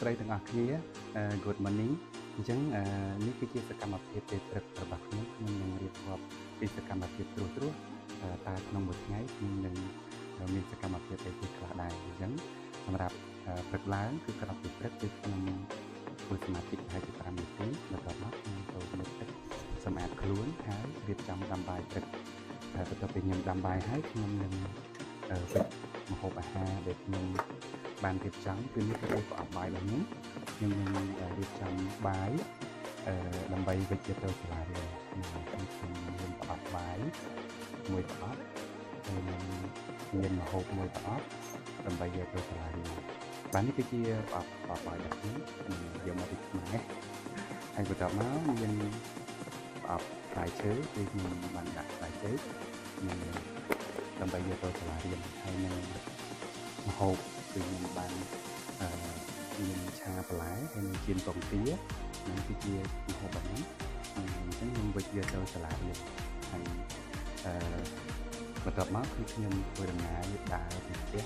ស្រីទាំងអស់គ្នា good morning. អញ្ចឹងនេះគឺជាសកម្មភាពពេលព្រឹករបស់ខ្ញុំខ្ញុំនឹងរៀបរាប់ពីសកម្មភាពត្រួសត្រាសតើក្នុងមួយថ្ងៃខ្ញុំនឹងមានសកម្មភាពអីខ្លះដែរអញ្ចឹងសម្រាប់ព្រឹកឡើងគឺក្រោកពីព្រឹកគឺខ្ញុំធ្វើសមាធិប្រហែលជា5នាទីបន្ទាប់មកខ្ញុំទៅមុជទឹកសម្អាតខ្លួនហើយរៀបចំដាំបាយព្រឹកហើយបន្ទាប់ពីខ្ញុំដាំបាយហើយខ្ញុំនឹងវេចម្ហូបអាហារដែលខ្ញុំបានរៀបចំគឺនេះគឺប្រអប់បាយរបស់ខ្ញុំខ្ញុំនឹងរៀបចំបាយអឺដើម្បីវេចទៅសាលារៀនខ្ញុំមានប្រអប់បាយមួយប្រអប់ហើយនឹងមានម្ហូបមួយប្រអប់ដើម្បីយកទៅសាលារៀនបាទនេះគឺជាប្រអប់ប្រអប់បាយរបស់ខ្ញុំយកមកពីខ្មែរហើយបន្ទាប់មកមានប្រអប់ផ្លែឈើគឺខ្ញុំបានដាក់ផ្លែឈើនិងដើម្បីយកទៅសាលារៀនហើយនឹងម្ហូបគឺខ្ញុំបានអឺមានឆាបន្លែហើយនឹងចៀនពងទានឹងគឺជាម្ហូបរបស់ខ្ញុំអញ្ចឹងខ្ញុំវេចយកទៅសាលារៀនហើយអឺបន្ទាប់មកគឺខ្ញុំធ្វើដំណើរដើរពីផ្ទះ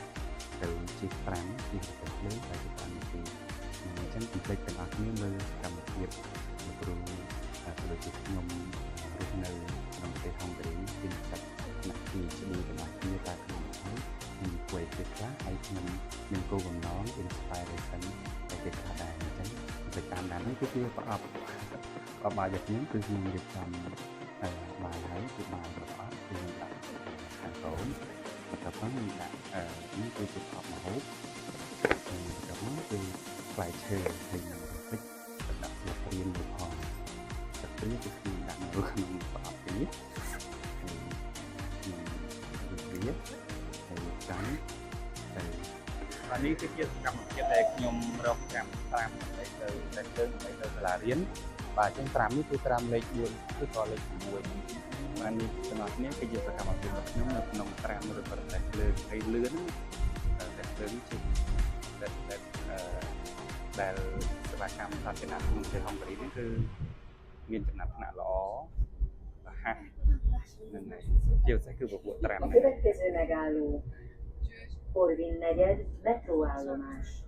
ទៅជិះ5ជិះរថភ្លើងប្រហែលជា5នាទីអញ្ចឹងកុំភ្លេចទាំងអស់គ្នាមើលសកម្មភាពលោកគ្រូក៏ដូចជាខ្ញុំរស់នៅក្នុងប្រទេសហុងហ្គារីជានិស្សិតថ្នាក់ PhD ទាំងអស់គ្នាតើក្នុងថ្ងៃខ្ញុំធ្វើអីគេខ្លះហើយខ្ញុំមានគោលបំណង inspiration អីគេខ្លះដែរអញ្ចឹងទៅតាមដាននេះគឺជាប្រអប់ប្រអប់បាយរបស់ខ្ញុំគឺខ្ញុំរៀបចំបាយហើយគឺបាយប្រអប់គឺខ្ញុំដាក់ខាងក្រោមបន្ទាប់មកខ្ញុំដាក់នេះគឺជាប្រអប់ម្ហូបហើយបន្ទាប់មកគឺផ្លែឈើហើយនឹងពេចដាក់ស្លឹកព្រានមួយផងស្លឹកព្រានគឺខ្ញុំដាក់នៅក្នុងប្រអប់នេះហើយខ្ញុំរៀបវាហើយចាំទៅ បាទនេះគឺជាសកម្មភាពដែលខ្ញុំរកចាំត្រាំដើម្បីទៅតែភ្លើងដើម្បីទៅសាលារៀនបាទអញ្ចឹងត្រាំនេះគឺត្រាំលេខ4ឬក៏លេខ6បាទនេះទាំងអស់គ្នាគឺជាសកម្មភាពរបស់ខ្ញុំនៅក្នុងត្រាំឬក៏រទេះភ្លើងហើយលឿនរទេះភ្លើងជាដែលដែលអឺដែលសេវាកម្មសាធារណៈក្នុងប្រទេសហុងគ្រីនេះគឺមានចំណាត់ថ្នាក់ល្អរហ័សហ្នឹងហើយជាពិសេសគឺពពួកត្រាំ A ហ្នឹង következő megálló Corvin negyed metróállomás.